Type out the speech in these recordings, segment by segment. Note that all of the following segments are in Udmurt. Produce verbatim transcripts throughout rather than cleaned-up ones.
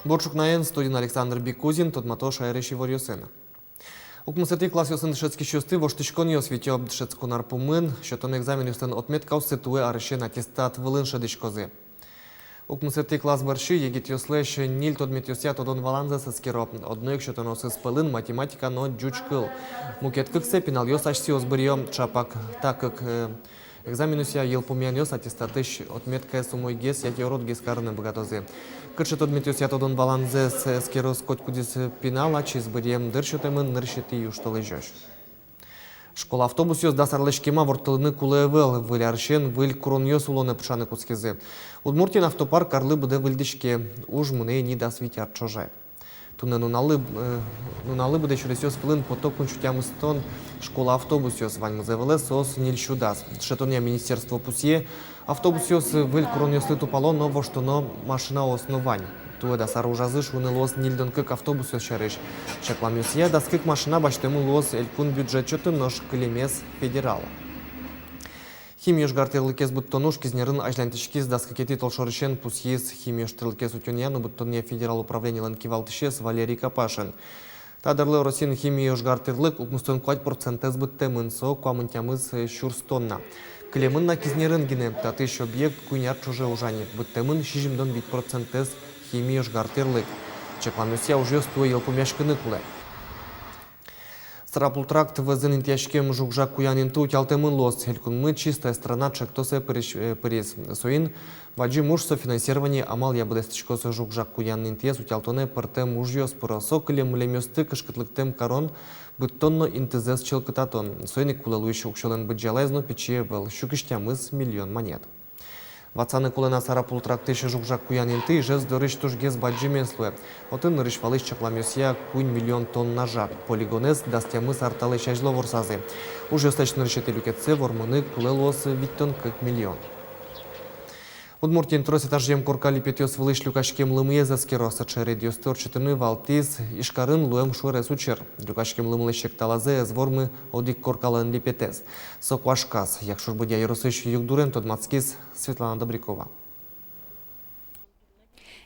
Бур ӵукнаен, студиын Александр Бекузин, тодмато шаерысь иворъёсын. Укмысэтӥ классъёсын дышетскисьёсты воштӥськонъёс витё. Дышетскон ар пумын сётоно экзаменъёслэн отметкаоссы туэ арысен аттестат вылын шӧдӥськозы. Укмысэтӥ класс бӧрсьы егитъёслэсь ньыль тодметъёсъя тодон-валанзэс эскеро. Одно ик сётоноосыз пӧлын математика но ӟуч кыл. Мукет кыксэ пиналъёс асьсэос быръё. Ӵапак та кык, э, экзаменъёсъя йылпумъянъёс аттестатысь отметкаез умойгес яке уродгес карыны быгатозы. Кыӵе тодметъёсъя тодон-валанзэс эскероз котькудӥз пинал, ачиз быръем дыр сётэмын нырысетӥ южтолэзёзь. Школа автобусъёс дас арлэсь кема ворттылыны кулэ ӧвӧл. Выль арысен выль куронъёс улонэ пыӵаны кутскизы. Удмуртиын автопарк арлы быдэ выльдӥське. Уж мынэ ини дас вить ар ӵоже. Туннэ нуналлы, э, нуналлы быдэ сюресъёс вылын пото куинь сю тямыстон школа автобусъёс, ваньмызэ вылэ соос ньыль сю дас. Дышетонъя министерство пусъе, автобусъёс выль куронъёслы тупало, но воштоно машинаос но вань. Туэ дас ар ужазы шуыны луоз ньыльдон кык автобусъёс сярысь. Чакламъёсъя, дас кык машина басьтэмын луоз элькун бюджет чотын, нош кылемез федерал. Химиожгар тӥрлыкез быдтон уж Кизнерын азьланьтӥськиз дас кыкетӥ толшорысен, пусйиз химиож тӥрлыкез утёнъя но быдтонъя федерал управленилэн кивалтӥсез Валерий Капашин. Та дырлы Россиын химиожгар тӥрлык укмыстон куать процентэз быдтэмын, со куамын тямыс сюрс тонна. Кылемын на Кизнерын гинэ. Татысь объект куинь ар ӵоже ужа ни. Быдтэмын сизьымдон вить процентэз химиожгар тӥрлык. Чакламъёсъя, ужъёс туэ йылпумъяськыны кулэ. Сарапул тракт вӧзын интыяськем жуг-жаг куян инты утялтэмын луоз. Элькунмы «Чистая страна» ӵектосэ пырись-, э, пыриз. Соин бадӟым уж — софинансирование амалъя быдэстӥськоз. Жуг-жаг куян интыез утялтонэ пӧртэм ужъёс пыро. Со кылем-мылемъёсты кышкытлыктэм карон, быдтон но интызэс чылкытатон. Соин ик кулэ луись уксёлэн быдӟалаез но пичи ӧвӧл, сю кызь тямыс миллион манет. Ватсаны кулэ на Сарапул трактысь жуг-жаг куян инты Ижевск дорысь тужгес бадӟымез луэ. Отын нырысь валысь чакламъёсъя куинь миллион тонна жаг. Полигонэз дас тямыс ар талэсь азьло ворсазы. Ужъёслэсь нырысетӥ люкетсэ вормыны кулэ луоз витьтон кык миллион. Удмуртиын трос этажъем корка липетъёс вылысь люкаськем лымыез эскеро. Сыӵе рейдъёсты ортчытыны валтӥз Ижкарын луэм шуэрес учыр. Люкаськем лымылэсь секталазэ ӧз вормы одӥг коркалэн липетэз. Со куашказ. Якшур-Бӧдья ёросысь югдурен тодматскиз Светлана Добрякова.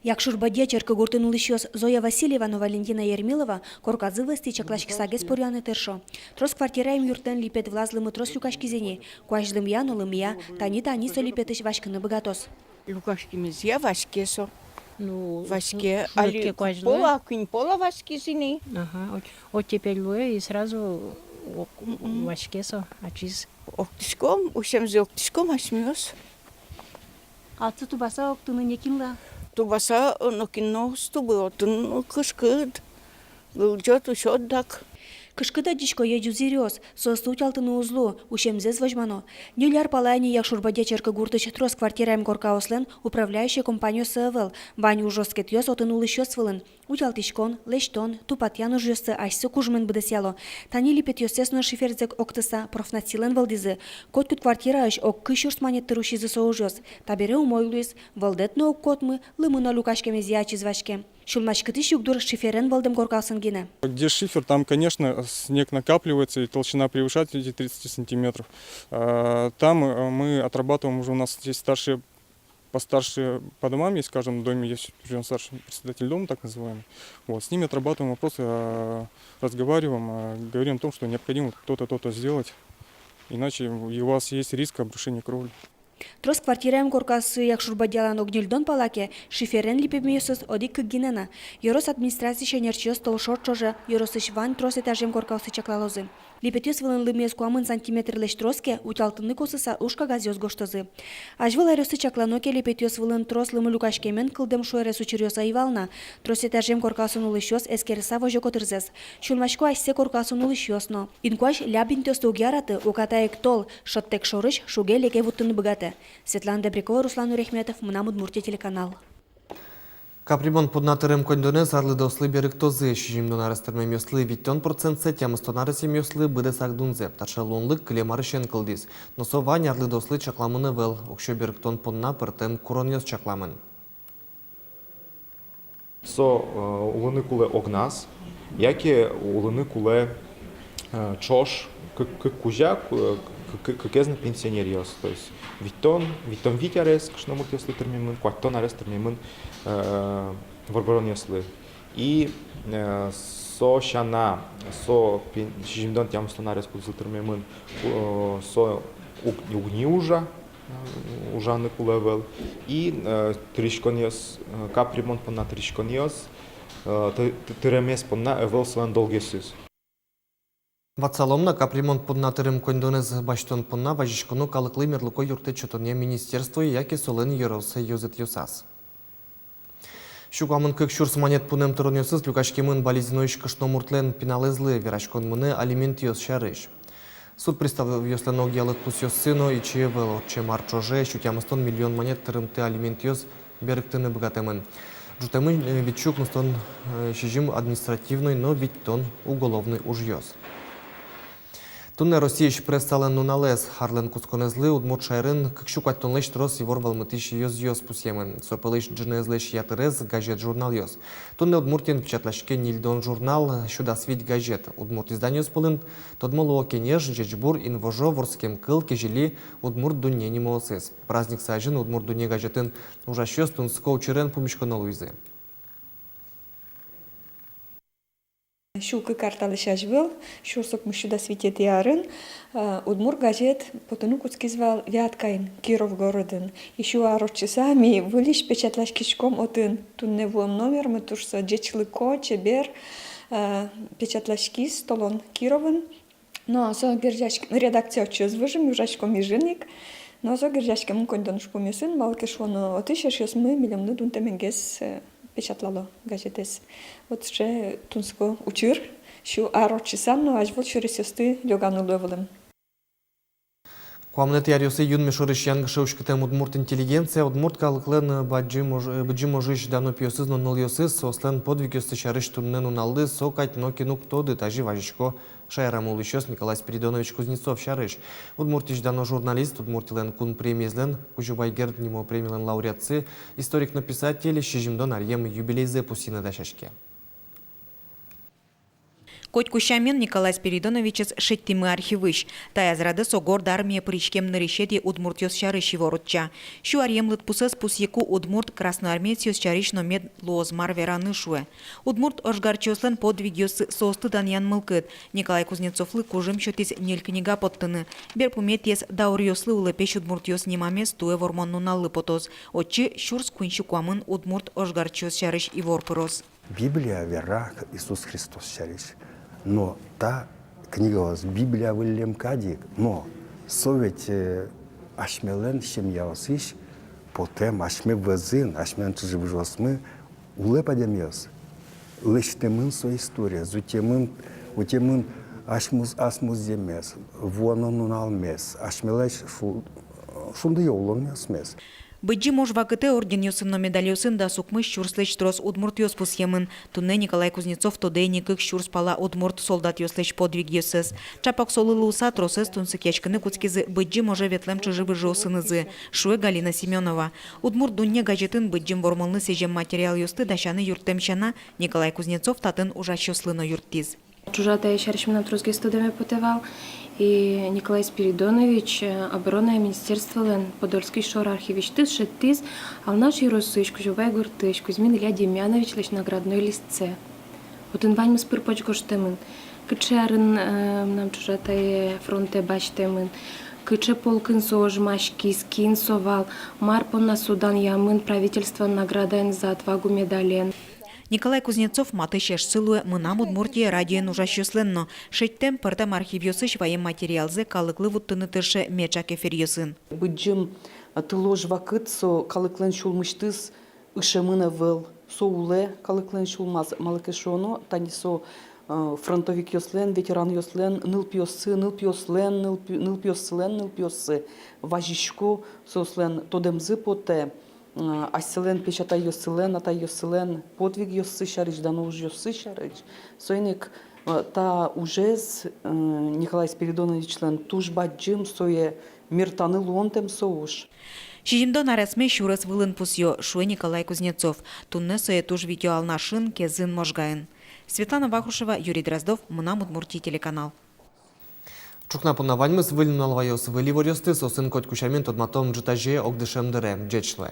Якшур-Бӧдья черкогуртын улӥсьёс Зоя Васильева но Валентина Ермилова корказы вӧзтӥ чакласькысагес поръяны тыршо. Трос квартираем юртлэн липет вылаз лымы трос люкаськиз ини. Куазь лымъя но лымъя, тани, тани со липетысь васькыны быгатоз. Люкаськемезъя ваське со. Ну, ваське, ну, али куазь луэ. Куинь пол-а, куинь пол-а васькиз ини. Ага, вот, вот теперь луэ и сразу о-, мгм, ваське со, ачиз. Октӥськом, усемзэ октӥськом асьмеос. А отсы тубаса октыны некинлы-а? Тубаса, э, нокин но уз тубы, отын кышкыт. Гылӟод, усёд дак. Кышкыт адӟисько ӟузыриос, соосты утялтыны уз лу, усемзэс возьмано. Ньыль ар пала ини Якшур-Бӧдья черкогуртысь трос квартираем коркаослэн управляющей компаниоссы ӧвӧл, вань ужоскетъёс отын улӥсьёс вылын. Утялтӥськон, лэсьтон, тупатъян ужъёсты асьсэ кужымен быдэсъяло. Тани липетъёссэс но шиферзэ октыса, профнастилэн вӧлдӥзы. Котькуд квартираысь ог кызь сюрс манет тыр усизы со ужъёс. Табере умой луиз, вӧлдэт но уг котмы, лымы но люкаськемезъя ачиз ваське. Сюлмаськытӥсь югдур шиферен вӧлдэм коркаосын гинэ. Где шифер, там, конечно, снег накапливается, и толщина превышает эти тридцать сантиметров. А, там, э, мы отрабатываем, уже у нас есть старшие, постарше по домам есть, в каждом доме есть уже старший председатель дома, так называемый. Вот, с ними отрабатываем вопросы, а, разговариваем, а, говорим о том, что необходимо то-то, то-то сделать, иначе у вас есть риск обрушения кровли. Трос квартираем коркаоссы Якшур-Бӧдьялэн ог ньыльдон пала ке, шиферен липемъёсыз одӥг-кык гинэ на. Ёрос администрациысь ӧнерчиос толшор ӵоже ёросысь вань трос этажъем коркаосты чаклалозы. Липетъёс вылын лымыез куамын сантиметрлэсь трос ке, утялтыны косыса уж кагазъёс гожтозы. Азьвыл аръёсы чаклано ке, липетъёс вылын трос лымы люкаськемен кылдэм шуэрес учыръёс ӧй вал на. Трос этажъем коркаосын улӥсьёс эскерыса возё котырзэс. Сюлмасько асьсэ коркаосын улӥсьёс но. Инкуазь ляб интыосты уг яраты, уката ик тол, шӧдтэк шорысь шуге-леке вуттыны быгатэ. Светлана Добрякова, Руслан Нурехметов, «Мынам Удмуртие» телеканал. Капремонт понна тырем коньдонэз арлыдоослы берыктозы. Сизьымдон арес тырмемъёслы витьтон процентсэ, тямыстон аресъемъёслы быдэсак дунзэ. Таӵе луонлык кылем арысен кылдӥз. Но со вань арлыдоослы чакламын ӧвӧл, уксё берыктон понна пӧртэм куронъёс чакламын. Со, э, улыны кулэ огназ, яке улыны кулэ, э, ӵош, кык, кык кузя, ку-, э, Кы-, кыкез но пенсионеръёс, то есть витьтон, витьтон вить арес кышномуртъёслы тырмемын, куатьтон арес тырмемын, э, воргоронъёслы. И, э, со сяна, со пен-, сизьымдон, тямыстон арес кудӥзлы тырмемын, э, со уг-, уг ни ужа, э, ужаны кулэ ӧвӧл. И, э, тыриськонъёс, э, капремонт понна тыриськонъёс, э, ты-, ты-, тыремез понна ӧвӧл солэн долгъёсыз. Ватсалом на, капремонт понна тырем коньдонэз басьтон понна вазиськоно калыклы мерлыко юрттэт сётонъя министерствое яке солэн ёросэ ёзэтъёсаз. Сю куамын кык сюрс манет пунэм тыронъёсыз люкаськемын Балезиноысь кышномуртлэн пиналэзлы. Вераськон мынэ алиментъёс сярысь. Суд приставъёслэн огъя лыдпусъёссы но ичи ӧвӧл. Ортчем ар ӵоже сю тямыстон миллион манет тырымтэ алиментъёс берыктыны быгатэмын. Ӝутэмын, э, вить сю укмыстон, э, сизьым административной но витьтон уголовной ужъёс. Туннэ Россиысь прессалэн нуналэз. Арлэн кутсконэзлы удмурт шаерын кык сю куатьтонлэсь трос ивор вӧлмытӥсь ёзъёс пусъемын. Со пӧлысь ӝыныезлэсь ятырез газет-журналъёс. Туннэ Удмуртиын печатлаське ньыльдон журнал, сю дас вить газет. Удмурт изданиос пӧлын тодмо луо «Кенеш», «Ӟечбур», «Инвожо», «Вордскем кыл», «Кизили», «Удмурт дунне» нимоосыз. Праздниксы азьын «Удмурт дунне» газетын ужасьёс тунсыко учырен пумиськоно луизы. Сю кык ар талэсь азьвыл, сюрс укмыс сю дас витетӥ арын, э, «Удмурт» газет потыны кутскиз вал Вяткаын, Киров городын. И сю ар ортчыса ми выльысь печатласькиськом отын. Туннэ вуэм номермы туж со ӟечлыко, чебер, э, печатласькиз толон Кировын. Но со герӟаськ-, редакция отчы ӧз выжы, ми ужаськом Ижын ик. Но со герӟаськемын коньдон ужпумъёсын, малы ке шуоно отысь эшъёсмы милемлы дунтэмгес, э, печатлало газетэз. Вот сыӵе тунсыко учыр, сю ар ортчыса но азьвыл сюресъёсты лёганы луэ вылэм. Куамынэтӥ аръёсы юнме шорысь янгыше уськытэм удмурт интеллигенция, удмурт калыклэн бадӟым ож-, быдӟым ожысь дано пиосыз но нылъёсыз, соослэн подвигъёссы сярысь туннэ нуналлы со кадь нокин уг тоды. Тазьы вазисько шаерамы улӥсьёс Николай Спиридонович Кузнецов сярысь. Удмуртиысь дано журналист, Удмуртилэн кун премиезлэн, Кузебай Герд нимо премилэн лауреатсы, историк но писатель сизьымдон аръем юбилейзэ пусйыны дасяське. Котьку сямен, Николай Спиридоновичез шедьтӥмы архивысь. Таяз радэ со Горд армие пыриськем нырысетӥ удмуртъёс сярысь ивор утча. Сю аръем лыдпусэз пусйыку удмурт красноармеецъёс сярысь но мед луоз мар вераны, шуэ. Удмурт ожгарчиослэн подвигъёссы, соосты данъян мылкыд Николай Кузнецовлы кужым сётӥз ньыль книга поттыны. Берпуметӥез «Дауръёслы улэпесь удмуртъёс» нимамез туэ Вормон нуналлы потоз. Отчы сюрс куинь сю куамын удмурт ожгарчиос сярысь ивор пыроз. Библия вера Иисус Христос сярысь. Но та книгаос Библия выллем кадь ик, но со ведь, э, асьмелэн семьяосысь потэм, асьме вӧзын, асьмелэн чыжы-выжыосмы улэп адямиос. Лэсьтэмын со история, утемын, утемын асьмус-, ас музъеммес, вуоно нуналмес, асьмелэсь шу-, шундыё улонмес. Быдӟым ож вакытэ орденъёсын но медальёсын дас укмыс сюрслэсь трос удмуртъёс пусъемын. Туннэ Николай Кузнецов тодэ ини кык сюрс пала удмурт солдатъёслэсь подвигъёссэс. Чапак солы луыса, тросэз тунсыкъяськыны кутскизы быдӟым оже ветлэм чыжы-выжыосынызы, шуэ Галина Семёнова. «Удмурт дунне» газетын Быдӟым Вормонлы сӥзем материалъёсты дасяны юрттэм сяна, Николай Кузнецов татын ужасьёслы но юрттӥз. Ӵужатае сярысь мынам тросгес тодэме потэ вал. И Николай Спиридонович, э, оборонное министерстволэн Подольскысь шор архивысьтыз шедьтӥз Алнаш ёросысь Кузебай гуртысь Кузьмин Илья Демьяновичлэсь наградной листсэ. Отын ваньмыз пыр-поч гожтэмын: кыӵе арын, э, мынам ӵужатае фронтэ басьтэмын, кыӵе полкын со ожмаськиз, кин со вал, мар понна со данъямын правительствоен наградаен «За отвагу» медален. Николай Кузнецов матысь эшсы луэ «Мынам Удмуртие» радиоын ужасьёслэн но. Шедьтэм, пӧртэм архивъёсысь ваем материалзэ калыклы вуттыны тырше меӵак эфиръёсын. Быдӟым, а, тылож вакыт со калыклэн сюлмысьтыз ышемын ӧвӧл. Со улэ калыклэн сюлмаз, малы ке шуоно, тани со, а, фронтовикъёслэн, ветеранъёслэн нылпиоссы, нылпиослэн, нылпи-, нылпиоссылэн нылпиоссы вазисько, соослэн тодэмзы потэ. Э, асьсэлэн песятайёссылэн, атайёссылэн подвигъёссы сярысь, дано ужъёссы сярысь. Соин ик, э, та ужез, э, Николай Спиридоновичлэн туж бадӟым, сое мертаны луонтэм со уж. Сизьымдон аресме сюрес вылын пусъё, шуэ Николай Кузнецов. Туннэ сое туж витё Алнашын, Кезын, Можгаын. Светлана Вахрушева, Юрий Дроздов, «Мынам Удмуртие» телеканал. Ӵукна понна ваньмыз. Выль нунал ваёз выль иворъёсты, соосын котьку сямен тодматом ӝытазе огдышем дыре. Ӟеч луэ.